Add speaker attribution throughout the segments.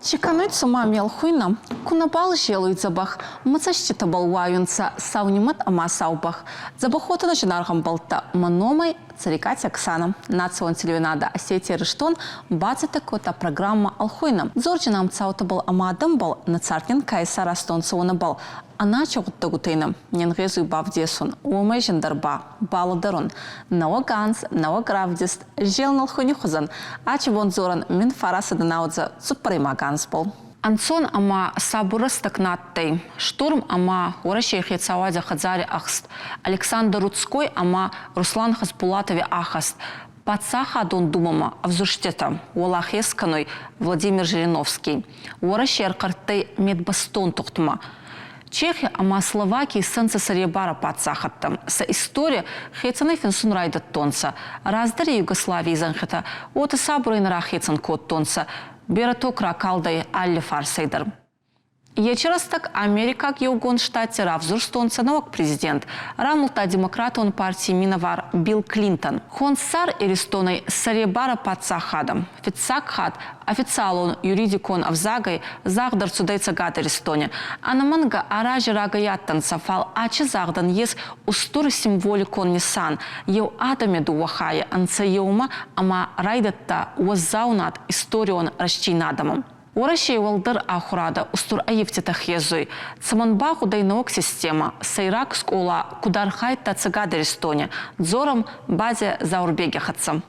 Speaker 1: Чи кӕнуй цума ме лхуйнӕ, ку нӕбал зелуй дзӕбӕх, мӕ цӕститӕбӕл уайунцӕ сау нимӕт ӕма сау бӕх. Дзӕбӕх уотӕ зинаргъ ӕмбӕлттӕ, мӕ номӕй Цӕрикъати Оксана, национ телеуинадӕ Осетия-Ирыстон бацӕттӕ кодта программӕ Ӕлхуйнӕ. Дзорджын ам цаутӕбӕл ӕма адӕмбӕл нӕ цард нин ка исаразтонцӕ, уонӕбӕл ӕнӕчи гъуддӕгутӕй нӕ не нгъезуй бавдесун, уомӕй зиндӕр ба балӕдӕрун. Нӕуӕг анз, нӕуӕг равдист, зелӕн ӕлхуйни хузӕн. Ачи бон дзорӕн мин фарасӕдӕ нӕуӕдзӕ цуппӕрӕймаг анзбӕл. Ӕнцон ӕма сабур рӕстӕг на адтӕй. Штурм ӕма Уӕрӕсей хецауади хӕдзари ӕхст, Александр Руцкой ӕма Руслан Хасбулатови ахӕст, Паддзахадон Думӕмӕ ӕвзурститӕ уӕлахез кӕнуй Владимир Жириновский. Уӕрӕсе ӕрхъӕрттӕй медбӕстон тугъдмӕ. Чехи ӕма Словакий иссӕнцӕ сӕребарӕ паддзахӕдтӕ. Сӕ истори хецӕнӕй финсун райдӕдтонцӕ. Раздӕри Югославий зӕнхитӕ уотӕ сабурӕй нӕ рахецӕн кодтонцӕ, берӕ ток ракалдӕй алли фарсӕй дӕр. Ечи рӕстӕг Америкаг Еугонд Штатти равзурстонцӕ нӕуӕг президент, рамулдта Демократон партий минӕвар Билл Клинтон. Хонсар Иристонӕй сӕребарӕ паддзахадӕ. Фиццаг хатт официалон юридикон ӕвзагӕй загъд ӕрцудӕй Цӕгат Иристони. Ӕнӕмӕнгӕ арази рагӕй адтӕнцӕ, фал ачи загъдӕн ес устур символикон нисан, еу адӕми дууӕ хайи ӕнцӕ еумӕ ӕма райдӕдта уӕззау над историон рӕстдзийнадӕмӕ. Уӕрӕсей уӕлдӕр ахурадӕ устур ӕййивдтитӕ хезуй, цӕмӕн багъудӕй нӕуӕг системӕ, сӕйраг скъола куд архайдта Цӕгат Иристони, дзорӕм Бадзе Заурбеги хӕццӕ.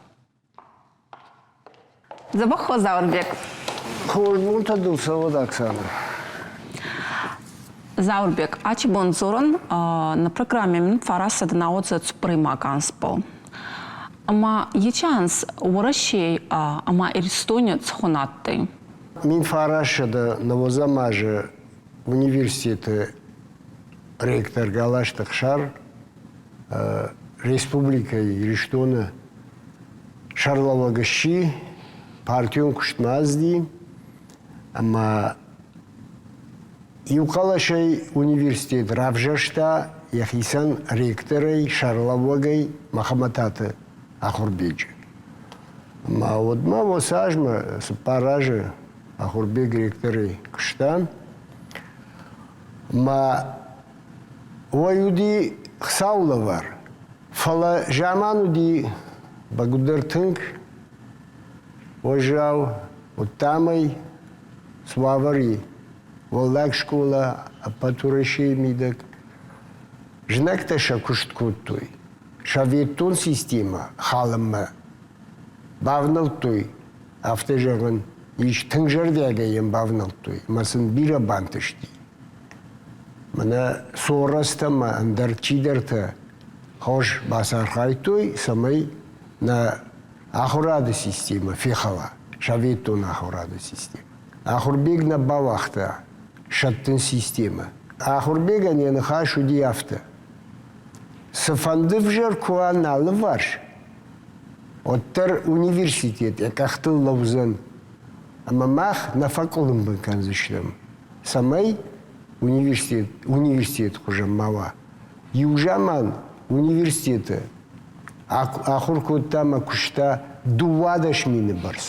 Speaker 1: Дзӕбӕх Заурбег.
Speaker 2: Хорз бонтӕ дыл цӕуӕд, Оксана.
Speaker 1: Заурбег, ачи бон дзорӕн нӕ программе мин фарасӕд науӕдзӕ цуппӕрӕймаг анзбӕл. Ӕма ечи анз Уӕрӕсей ӕма Иристони цӕхуӕн адтӕй?
Speaker 2: 1990 азы университеты ректор Галазты Ӕхсар республикӕйы Ирыстоны сӕргълӕууӕг сси, партион куыстмӕ ацыди ӕмӕ иу хъӕлӕсӕй университет равзӕрста йӕхицӕн ректорӕй, сӕргълӕууӕгӕй Мӕхӕмӕтаты Ахуырбеджы. Ӕмӕ уӕдмӕ уыцы азмӕ 4 азы Ахуырбег ректорӕй куыста. Ӕмӕ уый уыди Хуыцауы лӕвар. Фӕлӕ заман уыди бӕгуыдӕр тынг уӕззау, уыдтам ӕй, цы уавӕр и. Уӕллаг скъола ӕппӕт Уӕрӕсейы мидӕг. Знӕгтӕ сӕ куыст кодтой. Советтон системӕ халынмӕ бавнӕлдтой, афтӕ зӕгъӕн ис, тынг зӕрдиагӕй йӕм бавнӕлдтой ӕмӕ сын бирӕ бантысти. Мӕнӕ Соростӕ ӕмӕ ӕндӕр чидӕртӕ хорз бацархайдтой, цӕмӕй нӕ ахуырады системӕ фехӕла, советон ахуырады системӕ. Ахуырбег нӕ бауагъта сӕттын системӕ. Ахуырбегӕн йӕ ныхас уыди афтӕ: цыфӕнды взӕр куы уа нӕ алыварс, уӕддӕр университет йӕ къӕхтыл лӕудзӕн, ӕмӕ мах нӕ фӕкъуылымпы кӕндзыстӕм, цӕмӕй университет университет хуызӕн ма уа. Иу заман университеты ахуыр кодта ӕмӕ куыста 12 000 бӕрц.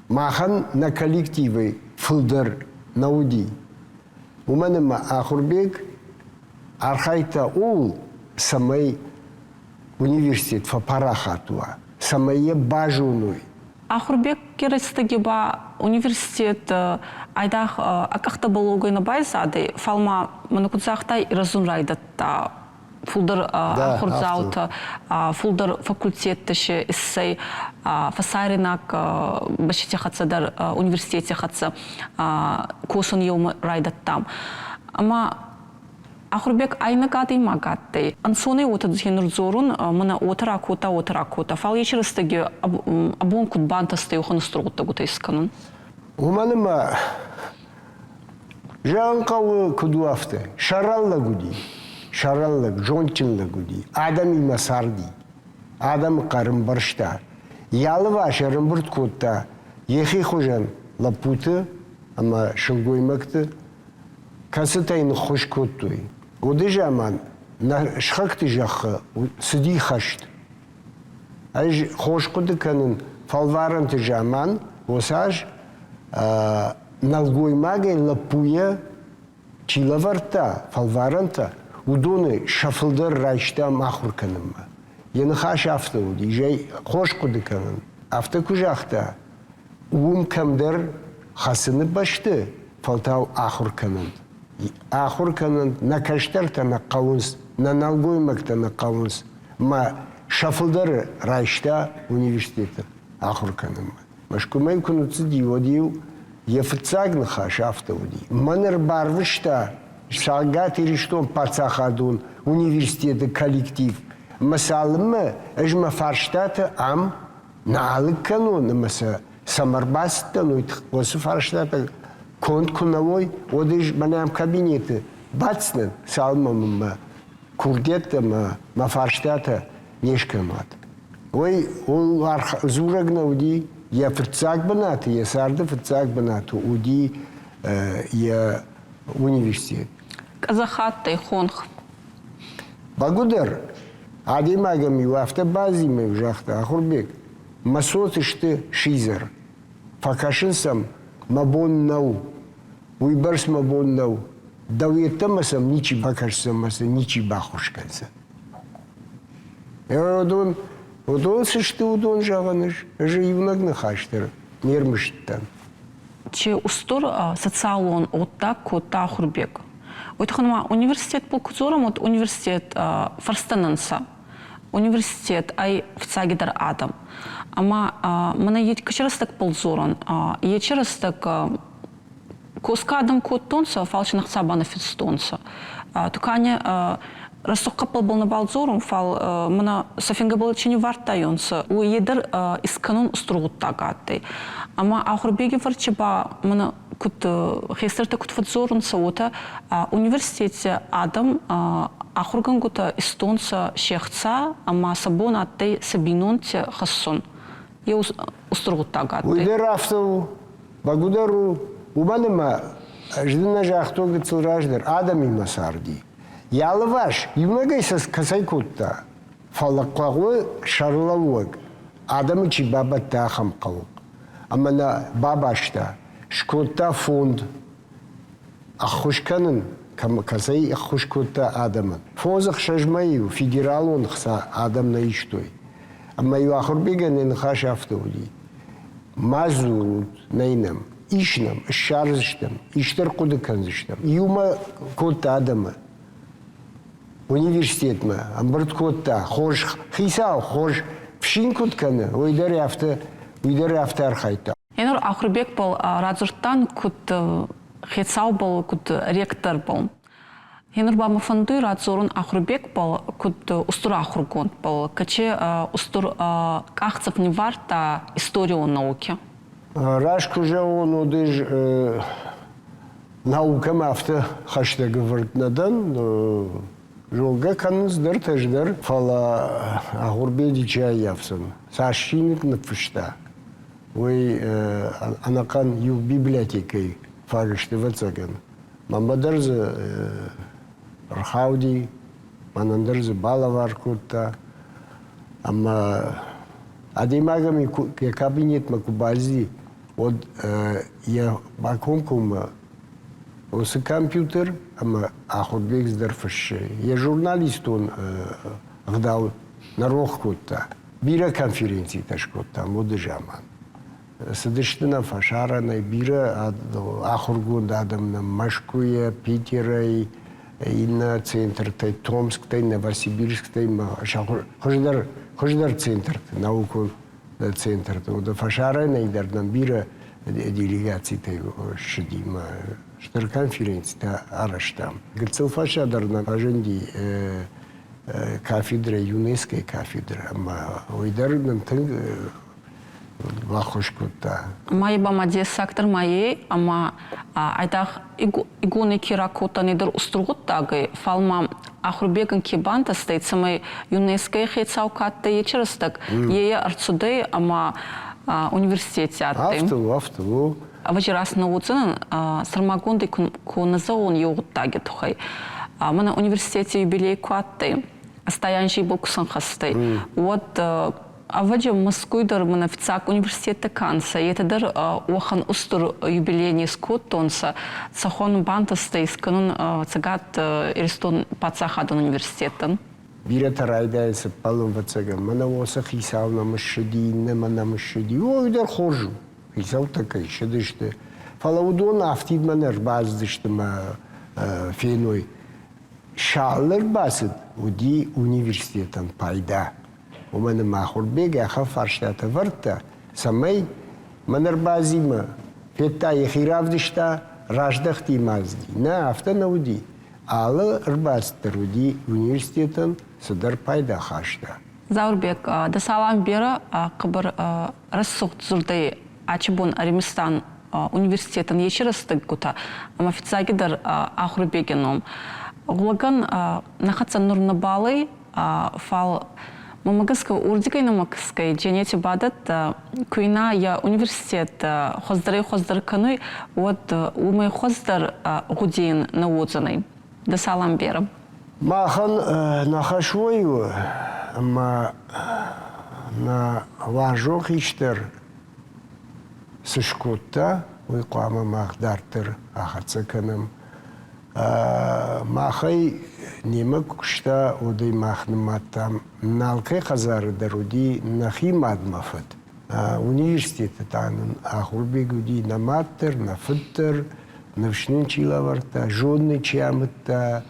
Speaker 2: Махӕн нӕ коллективӕй фылдӕр нӕ уыди. Уымӕн ӕмӕ Ахуырбег архайдта ууыл, цӕмӕй университет фӕпарахат уа, цӕмӕй йӕ базоной.
Speaker 1: Ахуырбег рӕстӕги ба университет айдагъ ӕ къӕхтӕбӕл уогӕй нӕ байзадӕй, фал ма мӕнӕ куд загътай, ирӕзун райдӕдта фулдӕр ахурдзаутӕ, фулдӕр факультеттӕ си иссӕй, фӕсарӕйнаг бӕстити хӕццӕ дӕр, университети хӕццӕ косун еумӕ райдӕдтам. Ӕма Ахурбег айнӕг адӕймаг адтӕй. Ӕнцонӕй уотӕ нур дзорун, мӕнӕ уотӕ ракодта, уотӕ ракодта. Фал ечи рӕстӕги абон куд бантӕстӕй уӕхӕн устур гъуддӕгутӕ искӕнун?
Speaker 2: Уымӕн ӕмӕ зӕгъын хъӕуы, куыд у афтӕ. Сӕрӕн лӕг уыди, сӕрӕн лӕг, зондджын лӕг уыди, адӕмимӕ царди, адӕмы хъӕр ӕмбӕрста. Йӕ алыварс ӕрӕмбырд кодта йӕхи хуызӕн лӕппуты ӕмӕ сылгоймӕгты, кӕцытӕй ныххуыс кодтой. Уыды заман нӕ сыхӕгты зӕххы цыди хӕст. Ӕз хорз хъуыды кӕнын фӕлварӕнты заман, уыцы аз. нӕлгоймагӕй лӕппуйӕ чи лӕвӕрдта фӕлварӕнтӕ, уыдоны сӕ фылдӕр райстам ахуыр кӕнынмӕ. Йӕ ныхас афтӕ уыди, зӕй хорз хъуыды кӕнын. Афтӕ куы загъта, уым кӕмдӕр хӕцыны бӕсты фӕлтау ахуыр кӕнӕнт. Ахуыр кӕнӕнт, нӕ кӕстӕртӕ нӕ хъӕуынц, нӕ нӕлгоймӕгтӕ нӕ хъӕуынц. Мӕ сӕ фылдӕры райста университеты ахуыр кӕнынмӕ. Мӕскуымӕ куы ныццыди, уӕд-иу йӕ фыццаг ныхас афтӕ уыди. Мӕн ӕрбарвыста Цӕгат Ирыстон паддзахадон университеты коллектив, ӕмӕ цалынмӕ ӕз мӕ фарстатӕ ам нӕ алыг кӕнон ӕмӕ сӕ цӕмӕ ӕрбацыдтӕн, уыцы фарстатӕ конд куы нӕ уой, уӕд ӕз мӕнӕ ам кабинеты баддзынӕн, цалынмӕ мын мӕ курдиӕттӕ мӕ мӕ фарстатӕ не скӕнат. Уый дзурӕг нӕ уыди, йӕ фыццаг бынаты, йӕ царды фыццаг бынаты уыди йӕ университет.
Speaker 1: Къӕдзӕхаттӕй хонх.
Speaker 2: Бӕгуыдӕр, адӕймагӕн-иу афтӕ базимӕ загъта Ахуырбег, мӕ цот сты сидзӕр. Фӕкӕсын сӕм мӕ бон нӕу, уыйбӕрц мӕ бон нӕу. Дӕу йеддӕмӕ сӕм ничи бакӕсдзӕн ӕмӕ сын ничи баххуыс кӕндзӕн. Уыдон, уыдон цы сты, уыдон зӕгъын ӕз, ӕз иунӕг ныхас дӕр не рмысыдтӕн.
Speaker 1: Чи устур социалон гъуддаг кодта Ахурбег. Уой туххӕн ма университетбӕл ку дзорӕм, уӕд университет фӕрстӕ нӕ нцӕ. Университет ӕй фиццагидӕр адӕм. Ӕма мӕнӕ ечи рӕстӕгбӕл дзорӕн, ечи рӕстӕг Косгӕ адӕм кодтонцӕ, фал син ӕхца ба нӕ финстонцӕ. Тукани рӕсугъд хъӕппӕлбӕл нӕбал дзорун, фал мӕнӕ сӕ фингӕбӕл чи ниввардтайонцӕ, уой е дӕр искӕнун устур гъуддаг адтӕй. Ӕма Ахурбеги фӕрци ба мӕнӕ куд хестӕртӕ куд фӕдздзорунцӕ, уотӕ университети адӕм ахургӕнгутӕ истонцӕ се хца ӕма сӕ бон адтӕй сӕ бийнонти хӕссун. Е устур гъуддаг адтӕй.
Speaker 2: Уый дӕр афтӕ у, бӕгуыдӕр у, уымӕн ӕмӕ ӕз дын нӕ загътон гыццыл раздӕр, адӕмимӕ царди. Йӕ алыварс иунӕгӕй сӕ кӕцӕй кодта, фӕлӕ хъӕуы сӕрлӕууӕг адӕмы чи бабӕтта, ахӕм хъӕу. Ӕмӕ нӕ бабаста, скодта фонд ӕххуыс кӕнын, кӕцӕй ӕххуыс кодта адӕмӕн. 5-6 мӕйы федералон хца адӕм нӕ истой. Ӕмӕ-иу Ахуырбегӕн йӕ ныхас афтӕ уыди: Ма дзурут, нӕй нӕм, ис нӕм, ссардзыстӕм, исты ӕрхъуыды кӕндзыстӕм. Иумӕ кодта адӕмы университетмӕ, ӕмбырд кодта, хорз хицау, хорз фсин куыд кӕны, уый дӕр афтӕ, уый дӕр афтӕ архайдта.
Speaker 1: Енур Ахуырбекбӕл радзурдтан куд хецаубӕл, куд ректорбӕл. Енур ба мӕ фӕндуй радзорун Ахурбекбӕл, куд устур ахургондбӕл, кӕци устур къахдзӕф ниввардта историон науки.
Speaker 2: Раст ку зӕгъон, уӕд ӕз наукӕмӕ афтӕ хӕстӕг ӕвӕрд нӕ дӕн. Зонгӕ кӕнынц дӕр ӕз дӕр, фӕлӕ Ахурбеги чи ӕййафдзӕн, цас чиныг ныффыста, уый ӕнӕхъӕн иу библиотекӕйы фаг сты, ӕвӕццӕгӕн. Мӕнмӕ дӕр дзы ӕрхауди, мӕнӕн дӕр дзы балӕвар кодта. Ӕмӕ адӕймагӕн йӕ кабинетмӕ куы бацыди, уӕд йӕ бакомкоммӕ уыцы компьютер ӕмӕ Ахуырбег дӕр фыссы. Йӕ журналистон ӕгъдау нӕ рох кодта. Бирӕ конференцитӕ скодтам уыды заман. Цыдысты нӕм фӕсарӕнӕй бирӕ ахуыргонд адӕм нӕм Мӕскуыйӕ, Питерӕй, иннӕ центртӕй, Томсктӕй, Новосибирсктӕй, хуыздӕр, хуыздӕр центрты, наукон центрты. Уыдон фӕсарӕнӕй дӕр нӕм бирӕ делегацитӕ ссыди мӕ стыр конференцитӕ арӕзтам. Гыццыл фӕстӕдӕр нӕм фӕзынди кафедрӕ, ЮНЕСКО-йы кафедрӕ, ӕмӕ уый дӕр нын тынг баххуыс кодта.
Speaker 1: Ма ба ма дессагдӕр ма е, ӕма айдагъ игони ке ракодтан, е дӕр устур гъуддаг ӕй, фал ма Ахурбегӕн ке бантӕстӕй, цӕмӕй ЮНЕСКО-й хецау ка адтӕй ечи рӕстӕг, е ӕрцудӕй ӕма университети адтӕй.
Speaker 2: Афтӕ у, афтӕ у.
Speaker 1: Ӕвӕджи раст нӕ уодзӕнӕн, сӕрмагондӕй ку нӕ зӕгъон еу гъуддаги туххӕй. Мӕнӕ университети юбилей ку адтӕй, ӕстайанзий боксӕн хӕстӕй, уӕд. Ӕвӕджи, Мӕскуй дӕр мӕнӕ фиццаг университеттӕ ка нцӕ, етӕ дӕр уӕхӕн устур юбилей не скодтонцӕ. Цӕхуӕн бантӕстӕй искӕнун Цӕгат Иристон паддзахадон университеттӕн?
Speaker 2: Бирӕтӕ райдайынц ӕппӕлын, ӕвӕццӕгӕн, мӕнӕ уыцы хицау нӕм ссыди, иннӕмӕ нӕм ссыди. Уый дӕр хорз у, хицӕуттӕ кӕй ссыдысты. Фӕлӕ уыдон афтидмӕ нӕ ӕрбацыдысты мӕ феной. Сӕ ӕрбацыд уыди университетӕн пайда. Уымӕн ӕмӕ Ахуырбег ахӕм фарстатӕ вӕрдта, цӕмӕй мӕн ӕрбадзимӕ федта, йӕхи равдыста, раздӕхти мадзди. Нӕ, афтӕ нӕ уыди. Алы ӕрбацыд дӕр уыди университетӕн цыдӕр пайда хаста.
Speaker 1: Заурбек, дӕ салам берӕ хъӕбӕр рӕсугъд дзурдӕй ачи бон ӕримистан университетӕн ечи рӕстӕггутӕ ӕма фиццагидӕр Ахурбеги ном. Гъулӕггӕн нӕ хӕццӕ нур нӕбал ӕй, фал мӕмӕ гӕсгӕ уордигӕй нӕмӕ кӕсгӕй дзенети бадӕт, ку ин йӕ университет хуӕздӕрӕй-хуӕздӕр кӕнуй, уӕд уомӕй хуӕздӕр гъуди ин нӕ уодзӕнӕй. Дӕ салам берӕ.
Speaker 2: Махӕн нӕ хӕс уой у, ӕмӕ нӕ уарзон хистӕр цы скодта, уый хъуамӕ мах дарддӕр ахӕццӕ кӕнӕм. Махӕй немӕ куыста, уӕдӕй мах нымадтам, нӕ алкӕй хӕдзары дӕр уыди нӕхи мад мӕ фыд. Университеты та нын Ахуырбег уыди нӕ мад дӕр, нӕ фыд дӕр, ныфс нын чи лӕвӕрдта, зонд нын чи амыдта,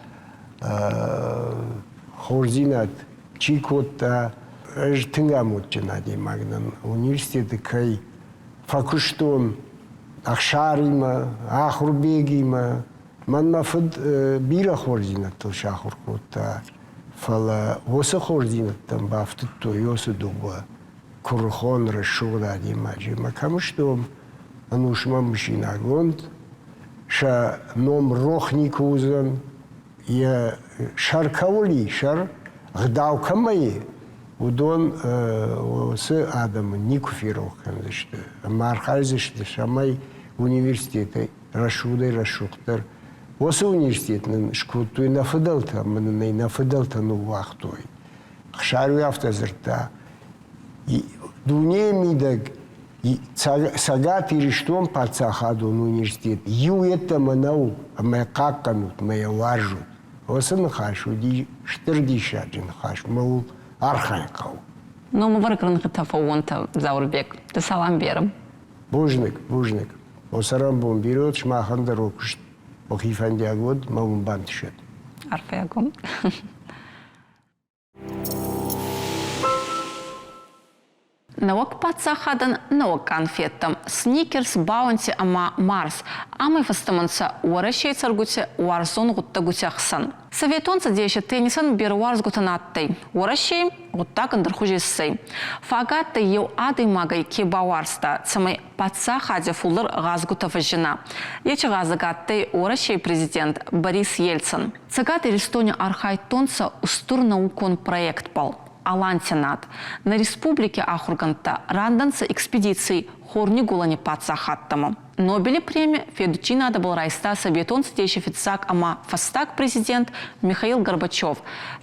Speaker 2: хорздзинад чи кодта. Ӕз тынг амондджын адӕймаг дӕн, университеты кӕй фӕкуыстон Ӕхсаримӕ, Ахуырбегимӕ. Мӕн мӕ фыд бирӕ хорздзинӕдтыл сахуыр кодта, фӕлӕ уыцы хорздзинӕдтӕм бафтыдтой уыцы дыууӕ куырыхон рӕсугъд адӕймаджы. Ӕмӕ кӕм стом, ӕнусмӕ мысинагонд, сӕ ном рох никуы уыдзӕн, йӕ сӕр кӕуыл и, сӕр, гъдау кӕмӕ и, уыдон уыцы адӕмы никуы ферох кӕндзысты ӕмӕ архайдзысты, цӕмӕй университеты рӕсугъдӕй-рӕсугъддӕр уыцы университет нын скодтой нӕ фыдӕлтӕ ӕмӕ нын ӕй нӕ фыдӕлтӕ ныууагътой. Ӕхсар уый афтӕ дзырдта, дунейы мидӕг Цӕгат Ирыстон паддзахадон университет иу йеддӕмӕ нӕу ӕмӕ йӕ хъахъхъӕнут мӕ йӕ уарзут. Уыцы ныхас уыди стыр диссаджы ныхас, мӕ уыл архайын хъӕуы.
Speaker 1: Номӕвӕрӕг рӕнхъытӕ фӕууонтӕ, Заурбек. Ды салам берӕ.
Speaker 2: Бузныг, бузныг. О цӕрӕнбон бирӕ уӕд, сымахӕн дӕр уӕ куыст уӕхи фӕндиаг уӕд, мӕ уын бантысӕд.
Speaker 1: Арфӕйаг уӕм. Нӕуӕг паддзахадӕн нӕуӕг къанфеттӕ, Сникерс, Баунти ӕма Марс амӕй фӕстӕмӕ нцӕ Уӕрӕсей цӕргути уарзон гъуддӕгути ӕхсӕн. Советон Цӕдеси теннисӕн берӕ уарзгутӕ на адтӕй. Уӕрӕсей гъуддаг ӕндӕрхузи иссӕй. Фагӕ адтӕй еу адӕймагӕй ке бауарзта, цӕмӕй паддзахади фулдӕр гъазгутӕ фӕззина. Ечи гъазӕг адтӕй Уӕрӕсей президент Борис Ельцин. Цӕгат Иристони архайдтонцӕ устур наукон проектбӕл «Алантинад». Нӕ республики ахургӕндтӕ рандӕнцӕ экспедиций Хорнигулӕни паддзахӕдтӕмӕ. Нобели преми федуддзийнадӕбӕл райста Советон Цӕдеси фиццаг ӕма фӕстаг президент Михаил Горбачев.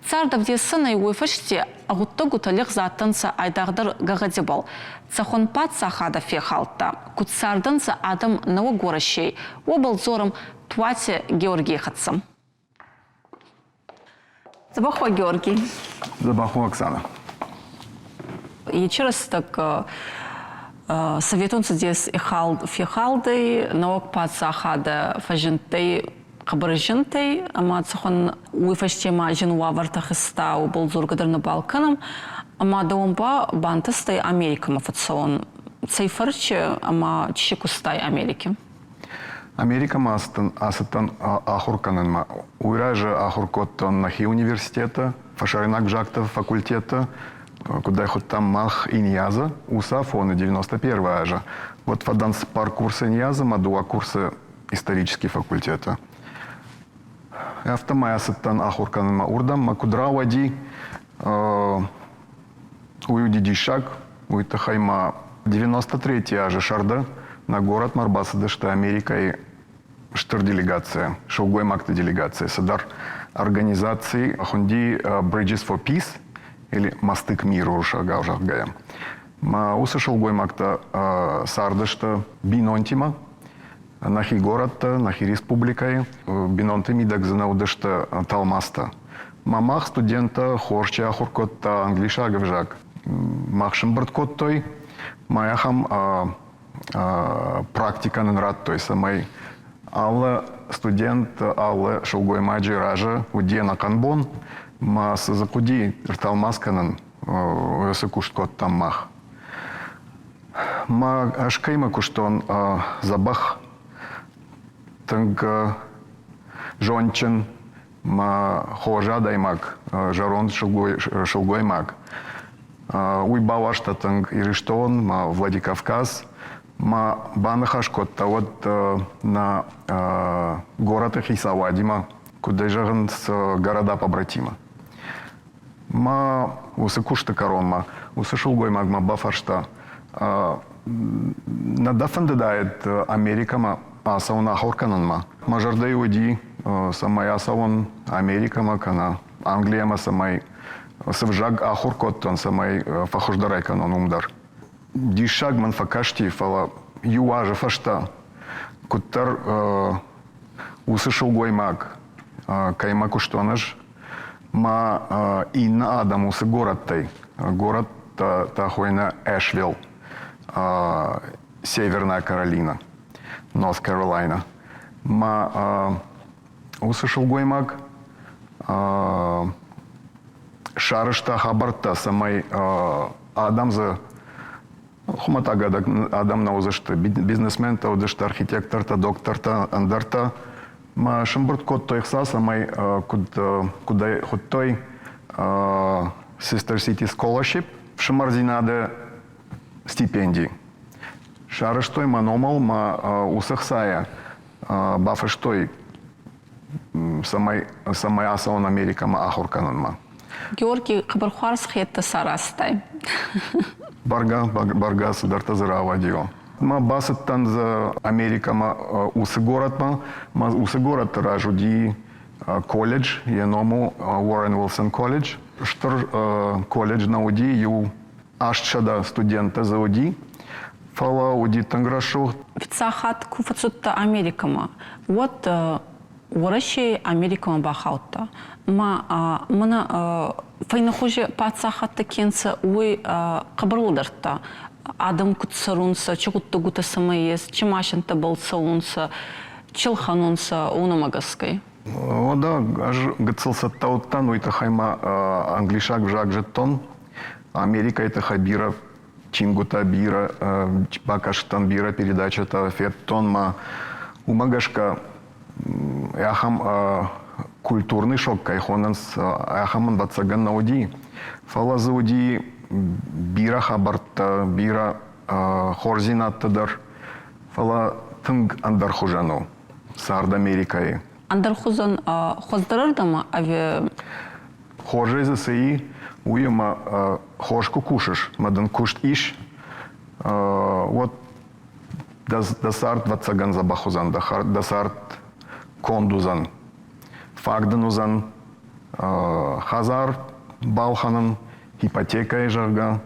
Speaker 1: Цардӕвдесӕнӕй уой фӕсте гъуддӕгутӕ лигъз адтӕнцӕ айдагъдӕр гӕгъӕдибӕл. Цӕхуӕн паддзахадӕ фехалдта, куд цардӕнцӕ адӕм Нӕуӕг Уӕрӕсей, уобӕл дзорӕм Туати Георгийы хӕццӕ. Дзӕбӕх уа, Георгий.
Speaker 3: Дзӕбӕх уа, Оксана.
Speaker 1: Ечи рӕстӕг Советон Цӕдес фехалдӕй, нӕуӕг паддзахадӕ фӕззиндтӕй хъӕбӕр зинтӕй, ӕма цӕхуӕн уой фӕсте ма зин уавӕртӕ хизта, уобӕл дзоргӕ дӕр нӕбал кӕнӕм. Ӕма дӕуӕн ба бантӕстӕй Америкӕмӕ фӕццӕун. Цӕй фӕрци ӕма ци кустай Америки?
Speaker 3: Америкӕмӕ ацыдтӕн ахуыр кӕнынмӕ. Уый разы ахуыр кодтон нӕхи университеты, фӕсарӕйнаг ӕвзӕгты факультеты, куыд ӕй хуыдтам мах Иньязы, уыцы афоны 91 азы. Вот фӕдӕн цыппар курсы Иньязы ӕмӕ дыууӕ курсы исторический факультеты. Афтӕмӕй ацыдтӕн ахуыр кӕнынмӕ. Уырдӕм мӕ куыд рауади, Уый уыди диссаг. Уый тыххӕй ма 93 азы сӕрды нӕ горӕтмӕ ӕрбацыдысты Америкӕйы стыр делегацийӕ, сылгоймӕгты делегацийӕ цыдӕр организаци хуынди Bridges for Peace. или Мосты к миру уырыссагау зӕгъгӕйӕ. Мӕ уыцы сылгоймӕгтӕ цардысты бинонтимӕ, нӕхи горӕтты, нӕхи республикӕйы. Бинонты мидӕг дзы нӕ уыдысты тӕлмацтӕ. Мӕ мах студенттӕ хорз чи ахуыр кодта англисаг ӕвзаг, мах сымбырд кодтой, мӕ ахӕм практикӕ нын радтой, цӕмӕй алы студент, алы сылгоймаджы разы уыди ӕнӕхъӕн бон, ма цы дзы хъуыди ӕртӕлмац кӕнын, уыцы куыст кодтам мах. Ма ӕз кӕимӕ куыстон дзӕбӕх, тынг зондджын, мӕ хорз адӕймаг, зӕронд сылгоймаг. Уый бауарзта тынг Ирыстон, мӕ Владикавказ. Мӕ баныхас кодта уӕд нӕ горӕты хицауадимӕ, куыд ӕй зӕгъынц, города побратимы. Мӕ уыцы куысты кӕронмӕ уыцы сылгоймаг мӕ бафарста, нӕ дӕ фӕндыдаид Америкӕмӕ ацӕуын ахуыр кӕнынмӕ? Мӕ зӕрдӕйы уыди, цӕмӕй ацӕуон Америкӕмӕ кӕнӕ Англиямӕ, цӕмӕй цы взаг ахуыр кодтон, цӕмӕй фӕхуыздӕрӕй кӕнон уым дӕр. Диссаг мӕн фӕкасти, фӕлӕ иу азы фӕстӕ куыддӕр уыцы сылгоймаг, кӕимӕ куыстон ӕз, ма иннӕ адӕм уыцы горӕттӕй, горӕттӕ та хуыйны Эшвилл, Северная Каролина, North Carolina. Ма уыцы сылгоймаг сарӕзта хабӕрттӕ, цӕмӕй адӕм дзы хуымӕтӕг адӕм нӕ уыдзысты, бизнесментӕ уыдысты, архитектортӕ, доктортӕ, ӕндӕртӕ. Ма сӕмбырд кодтой ӕхца, цӕмӕй куыд, куыд ӕй хуыдтой Sister City Scholarship, фсымӕрдзинады стипенди. Сарӕзтой мӕ номыл, мӕ уыцы хцайӕ бафыстой, цӕмӕй, цӕмӕй ацӕуон Америкӕмӕ ахуыр кӕнынмӕ.
Speaker 1: Георгий, хъӕбӕр хуарз хеттӕ саразтай.
Speaker 3: Бӕргӕ, бӕргӕ цыдӕртӕ дзы рауади. Ма бацыдтӕн дзы Америкӕмӕ уыцы горӕтмӕ. Ма уыцы горӕты раз уыди колледж, йӕ ном у Уоррен Уилсон колледж. Стыр колледж нӕ уыди, иу 800 студенттӕ дзы уыди, фӕлӕ уыди тынг рӕсугъд.
Speaker 1: Фыццаг хатт куы фӕцыдтӕ Америкӕмӕ, уӕд Уӕрӕсейы Америкӕмӕ бахаудта. Ма мӕнӕ фӕйнӕхузи паддзахӕдтӕ ке нцӕ, уой хъӕбӕр лӕдӕрдта. Адӕм куд цӕрунцӕ, чи гъуддӕгутӕ сӕмӕ ес, чи машинтӕбӕл цӕунцӕ, чи лхӕнунцӕ, уонӕмӕ гӕсгӕ.
Speaker 3: Уӕдӕ ӕз гыццыл цӕттӕ уыдтӕн, уый тыххӕй ма англисаг взаг зыдтон. Америкӕйы тыххӕй бирӕ чингуытӕ, бирӕ бакастӕн, бирӕ передачӕтӕ федтон ма уымӕ гӕсгӕ ахӕм культурный шок кӕй хонынц, ахӕм ӕвӕццӕгӕн нӕ уыди. Фӕлӕ дзы уыди бирӕ хабӕрттӕ, бирӕ хорздзинӕдтӕ дӕр. Фӕлӕ тынг ӕндӕрхуызӕн у цард Америкӕйы.
Speaker 1: Ӕндӕрхуызӕн хуыздӕрӕрдӕм ӕви
Speaker 3: Хорзӕй дзы цы и, уый ӕмӕ хорз куы кусыс, ӕмӕ дын куыст ис, уӕд дӕ цард ӕвӕццӕгӕн дзӕбӕх уыдзӕн, дӕ цард конд уыдзӕн. Фаг дын уыдзӕн хӕдзар балхӕнын, ипотекӕйы, зӕгъгӕ,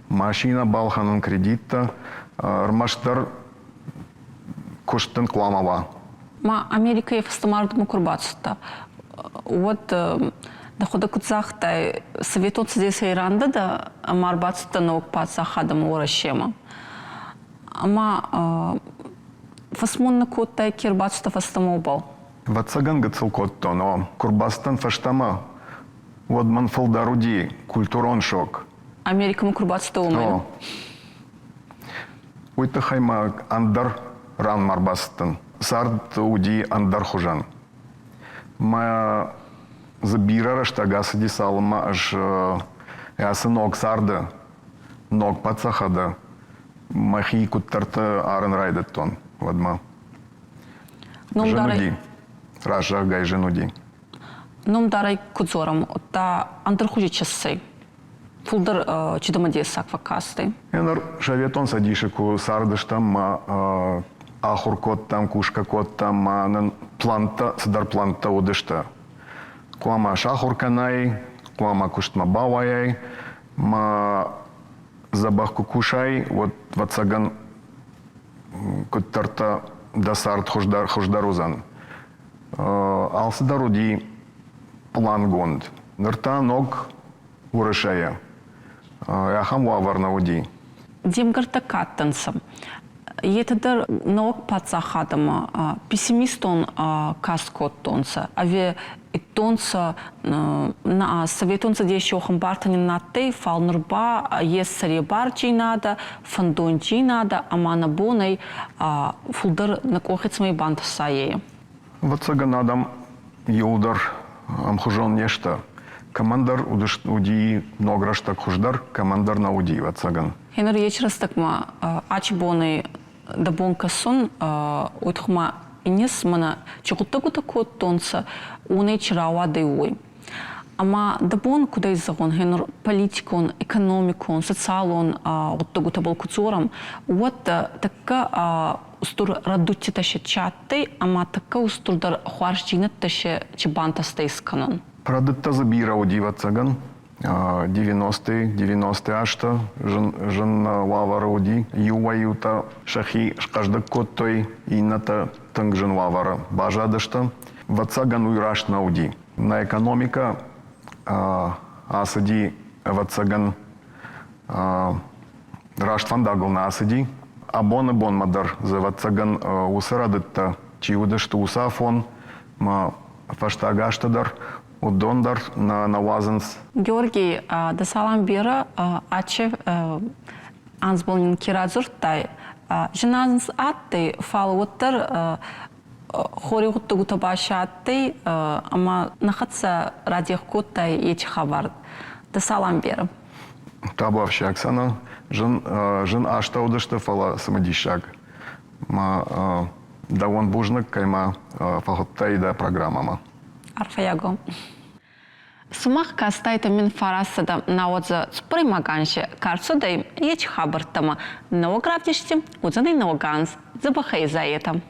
Speaker 3: машинӕ балхӕнын, кредиттӕ, ӕрмӕстдӕр куыст дын хъуамӕ уа.
Speaker 1: Ма Америкӕйы фӕстӕмардмӕ куы рбацыдтӕ, уӕд дӕхуӕдӕг куыд загътай, Советон Цӕдесӕй рандӕ дӕ ӕма ӕрбацыдтӕ ног паддзахадӕмӕ Уӕрӕсемӕ. Ӕма фӕсмон нӕ кодтай, ке рбацыдтӕ фӕстӕмӕ уобӕл?
Speaker 3: Ӕвӕццӕгӕн гыццыл кодтон, о. Куы рбацыдтӕн фӕстӕмӕ, уӕд мӕн фылдӕр уыди культурон шок.
Speaker 1: Америкӕмӕ куы рбацыдтӕ, уымӕй?
Speaker 3: О. Уый тыххӕй ма ӕндӕр ранмӕ ӕрбацыдтӕн. Цард уыди ӕндӕр хуызӕн. Мӕ дзы бирӕ рӕстӕг ацыди, цалынмӕ ӕз ацы ног царды, ног паддзахады мӕхи куыддӕрты арын райдыдтон, уӕдмӕ. Зын уыди. Раззаггай зын уыди.
Speaker 1: Номдарӕй куд дзорӕм, удта ӕндӕрхузи чессӕй? Фулдӕр чидӕмӕ дессаг фӕккастӕй.
Speaker 3: Ныр Советон Цӕдисы куы цардыстӕм ма ахуыр кодтам, кусгӕ кодтам, ма нын плӕнттӕ, цыдӕр плӕнттӕ уыдысты. Хъуамӕ сахуыр кӕнай, хъуамӕ куыстмӕ бауайай. Ма дзӕбӕх куы кусай, уӕд, ӕвӕццӕгӕн, куыддӕртӕ дӕ цард хуыздӕр, хуыздӕр уыдзӕн. Алцыдӕр уыди плангонд. Ныр та ног Уӕрӕсейӕ ахӕм уавӕр нӕ уыди.
Speaker 1: Де мгӕрттӕ кадтӕнцӕ. Етӕ дӕр нӕуӕг паддзахадӕмӕ пессимистон каст кодтонцӕ, ӕви идтонцӕ Советон Цӕдеси охӕнбартӕ нин адтӕй, фал нур ба ес сӕребардзийнадӕ, фӕндондзийнадӕ ӕма нӕ бон ӕй фулдӕр нӕ къохи цӕмӕй бантӕса, е.
Speaker 3: Ӕвӕццӕгӕн, адӕм иуылдӕр ӕмхуызон не сты. Кӕмӕндӕр уыди ног рӕстӕг хуыздӕр, кӕмӕндӕр нӕ уыди, ӕвӕццӕгӕн.
Speaker 1: Гъеныр ечи рӕстӕгмӕ ачи бонӕй дӕ бон кӕсун, уой тухмӕ иннес мӕнӕ чи гъуддӕгутӕ кодтонцӕ, уонӕй чи рауадӕй, уой. Ӕма дӕ бон кудӕй зӕгъун, гъенур политикон, экономикон, социалон гъуддӕгутӕбӕл ку дзорӕм, уӕд тӕккӕ устур рӕдудтитӕ се чи адтӕй ӕма тӕккӕ устурдӕр хуарздзийнӕдтӕ се чи бантӕстӕй искӕнун?
Speaker 3: Рӕдыдтӕ дзы бирӕ уыди, ӕвӕццӕгӕн. 90-ы, 90-ты азты зын, зын уавӕры уыди. Иуӕй-иутӕ сӕхи схъӕздыг кодтой, иннӕтӕ тынг зын уавӕры баззадысты. Ӕвӕццӕгӕн, уый раст нӕ уыди. Нӕ экономикӕ ацыди, ӕвӕццӕгӕн, раст фӕндагыл нӕ ацыди. Абоны бонмӕ дӕр дзы, ӕвӕццӕгӕн, уыцы рӕдыдтӕ чи уыдысты уыцы афон, ма фӕстаг азты дӕр, уыдон дӕр нӕ нӕ уадзынц.
Speaker 1: Георгий, дӕ салам берӕ, аче анзбол нин ке радзурдтай, зинанз адтӕй, фал уӕддӕр хори гъуддӕгутӕ ба си адтӕй ӕма нӕ хӕццӕ радех кодтай ечи хабар. Дӕ салам берӕ.
Speaker 3: Табуафси, Оксана, зын, зын азтӕ уыдысты, фӕлӕ цымыдисаг. Ма дӕуӕн бузныг, кӕй ма фӕхуыдтай дӕ программӕмӕ.
Speaker 1: Арфӕйаг Сумах кастайтӕ мин фарастадӕ науӕдзӕ цуппӕрӕймаг анзи ка рцудӕй, ечи хабӕрттӕмӕ. Нӕуӕг равдисти уодзӕнӕй нӕуӕг анз. Дзӕбӕхӕй изайетӕ.